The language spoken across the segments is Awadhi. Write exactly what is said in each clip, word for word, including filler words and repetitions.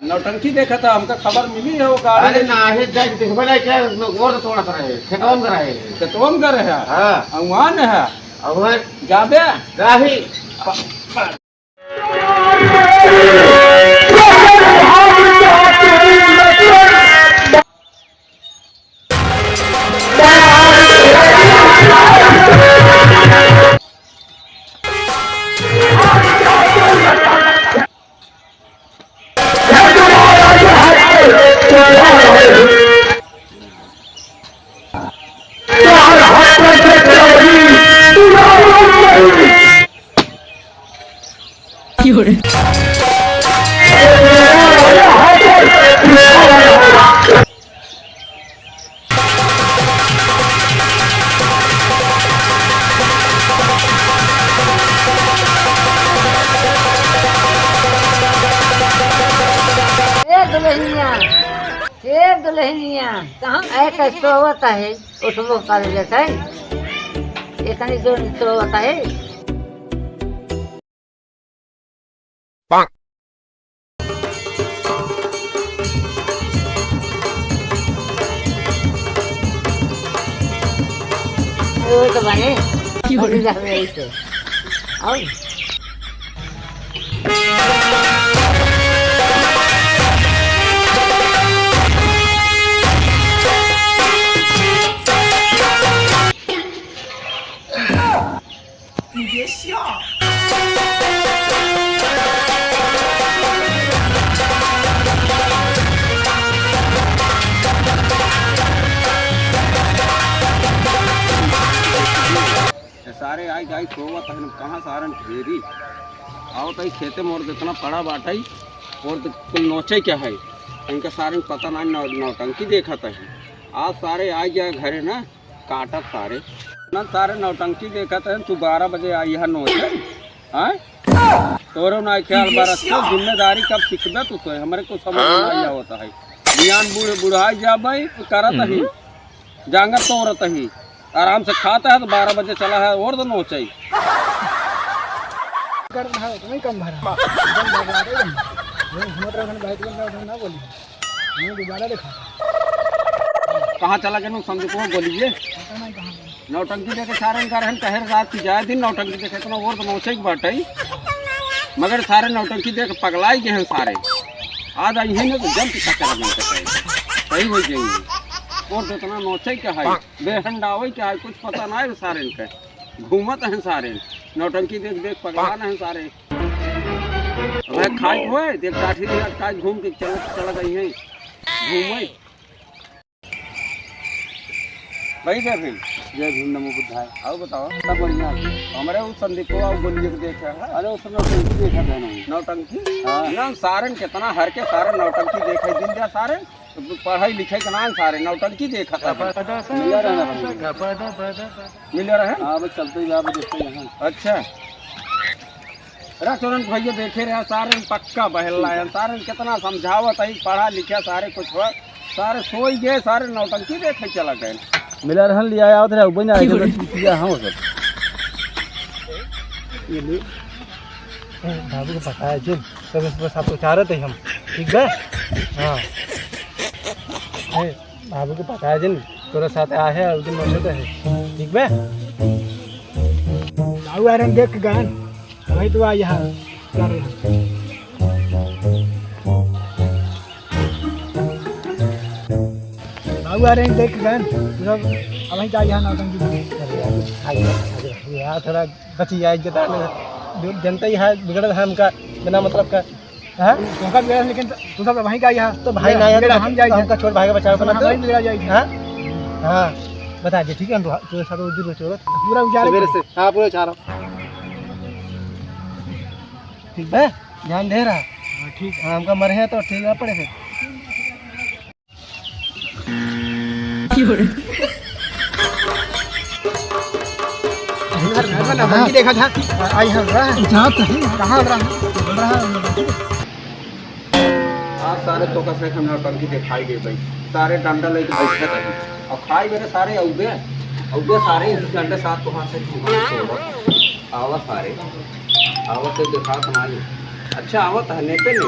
नौटंकी देखत है, हमका खबर मिली है वो गाड़ी। अरे नाही, देख, देखबे नाही क्या, वो तो तोड़त रहे, खेतवन कर रहे। खेतवन कर रहे हैं? हाँ। अउआन है? अउआन। जाबे? नाही। ए दुल्हनिया, ए दुल्हनिया, कहाँ ऐसे सोवत है? उठबो कर लेत है, इतनी जोर सोवत है। वो तो बने। क्यों? अभी जा रहे थे। और? ये सारे आई जाई सोवत हन, कहाँ सारन घेरी। आवत ही खेते में और जितना पड़ा बाटई, और तो कुल नोचे क्या है, इनका सारन पता ना, नौ-, नौटंकी देखत है। आज सारे आई जाए घरे ना, काटत सारे। ना सारे नौटंकी देखत हैं, तू बारह बजे आई है नोचे, हैं? तोरो ना ख्याल बरत के जिम्मेदारी कब सीखबे तू सोए, हमरे को समझ में नहीं आवत है। ज्ञान बूढ़ बुढ़ाई जाबे, करत ही। जांगर तोरत ही। आराम से खात है तो बारह बजे चला है और तो नोचे। कर रहा है, तुम्हें कम भरा। एकदम भरा, एकदम। ये घूमत रहो, भाई, तुम ना, ना बोलिए। मुँह दोबारा दिखा। कहाँ चला गया संदीपवा, बोलिए। पता नहीं कहाँ गया। नौटंकी देखे सारन का रहन, कहे रात की जाए दिन नौटंकी देखे, इतना और तो नोचे के बाटे। मगर सारे नौटंकी देख पगलाई गए हैं सारे। आज आई हैं ना तो जम के खतरा नहीं करते। सही हो जाएंगे। और तो इतना नोचे का है, बेहंडावे का है, कुछ पता नहीं है सारे इनके। घूमत हैं सारे। नौटंकी देख देख पगलान हैं सारे। अबे खाई हुए, देख लाठी लटकाए घूम के चल, चल गई हैं। घूमे। भाई जय भीम। जय भीम, नमो बुद्धाय। और बताओ। सब बढ़िया। हमरे उ संदीपवा उ गोलिये के देखे है। अरे, उस समय नौटंकी देखा था ना। नौटंकी? हाँ। ना, सारन कितना हर के सारन नौटंकी देखे दिन जा सारन। पढ़ाई लिखे के नाम सारे नौटंकी देखत है। मिला रहे ना भाई। मिला रहे? हाँ, बस चलते ही आप देखते हैं। अच्छा। रचरन भैया देखे रहे, सारे पक्का बहला है, सारे कितना समझावत है, पढ़ा लिखा सारे कुछ हो, सारे सोई गए, सारे नौटंकी देखे चला गए। मिला रहन लिया आवत रहे, उबे ना आए, क्यों रे? तो किया हम सब। ये ले। ए, बाबू को पता है जिन, सब इस बस आपको चाह रहे थे हम, ठीक है? हाँ। ए, बाबू के पता है जिन, तोरा साथ आए है, और दिन मौसम है, ठीक बे? बाबू आरन देख के गन, वही तो आ यहाँ कर रहे हैं। बाबू आरन देख के गन, तू सब अब वहीं जा यहाँ नौटंकी। अरे यार, कुछ खाई, खाई, यार, थोड़ा बची जाए इज्जत आने। जो जनता ही है, बिगड़ल है हमका, बिना मतलब का। हाँ? तुमका बिगड़ा, लेकिन तू सब वहीं का यहाँ। तो भाई ना यार, बिगड़ा हम जाए, हमका छोड़ भाई का बचाव बना हाँ, दो। वहीं बिगड़ा जाए। हाँ? हाँ, बता दे, ठीक है, हम तो, तू साथ वो दूर चोरत। पूरा उजाड़ सवेरे के। से, हाँ, पूरा चारा। ठीक है, ध्यान दे रहा। हाँ, ठीक है। हाँ, हमका मरे हैं तो ठीक है, पड़े फिर। क्यों रे? इधर, इधर ना, हाँ। बंदी देखा था। आई हम रहा। जात है। कहाँ रहा? रहा। आज सारे तो का से हम नौटंकी दिखाई दे भाई। सारे डंडा लेके बैठे रहे। और खाई मेरे सारे अउबे, अउबे सारे इस डंडे साथ तो हाथ से घुमा के छोड़ो। आवा सारे, आवा से दिखा कमाल। अच्छा आवत है, नेते नेते।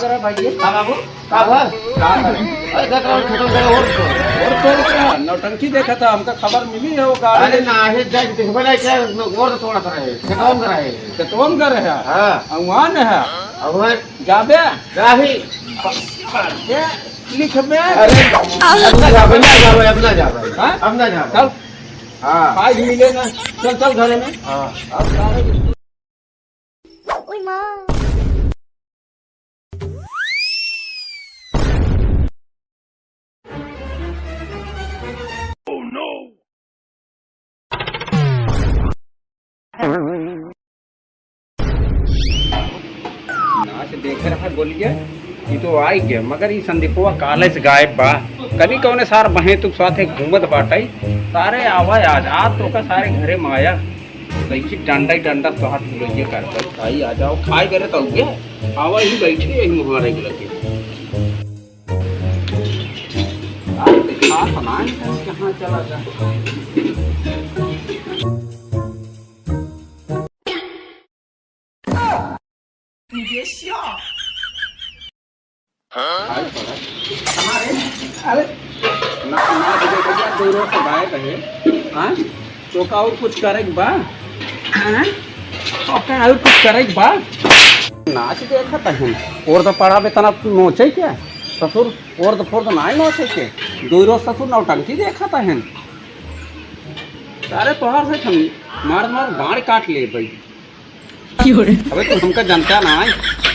करे भाई ये? का बाबू? का भा? का करे? अरे, देख रहा हूँ, खेतों में और तो। और तो क्या? नौटंकी देखा था, हमका खबर मिली है वो गाड़ी। अरे, ना, हे देख, देखबे नहीं क्या, और तो थोड़ा सा रहे, खेतों में रहे। खेतों में रहे? हाँ। अगवान है? अगवान। जाबे? नहीं। ये लिखबे? अरे, अब ना जाबे, ना जाबे, अब ना जाबे। हाँ? अब ना जाबे। चल। हाँ। आज मिले ना। चल, चल घरे में। हाँ। अब सारे ओए माँ। नाच देख रहा बोलिए, ई तो आई गया, मगर ई संदीपवा काले से गायब बा। कभी कौने सार बहे तू साथे घूमत बाटई, सारे आवा आज, आज तो का सारे घरे में आया। कैसी डंडा ही डंडा तोहार लइके करता। खाई आ जाओ, खाए करे तो उगे। आवा ही बैठी है मुहारे के लगे। आज देखा तो ना है, कहाँ चला जा। अरे, अरे, ना, ना, दे दे भैया, दो रोज से गायब है। हाँ? तो का और कुछ करे के बा? हाँ? तो का और कुछ करे के बा? नाच देखत हन। और तो पड़ा बे तना नोचे क्या? ससुर, और तो फोड़ तो ना नोचे के। दो रोज ससुर नौटंकी देखत हन। अरे तोहार से हम मार मार बाण काट ले भाई। क्यों रे? अबे तू हमका जानता ना है।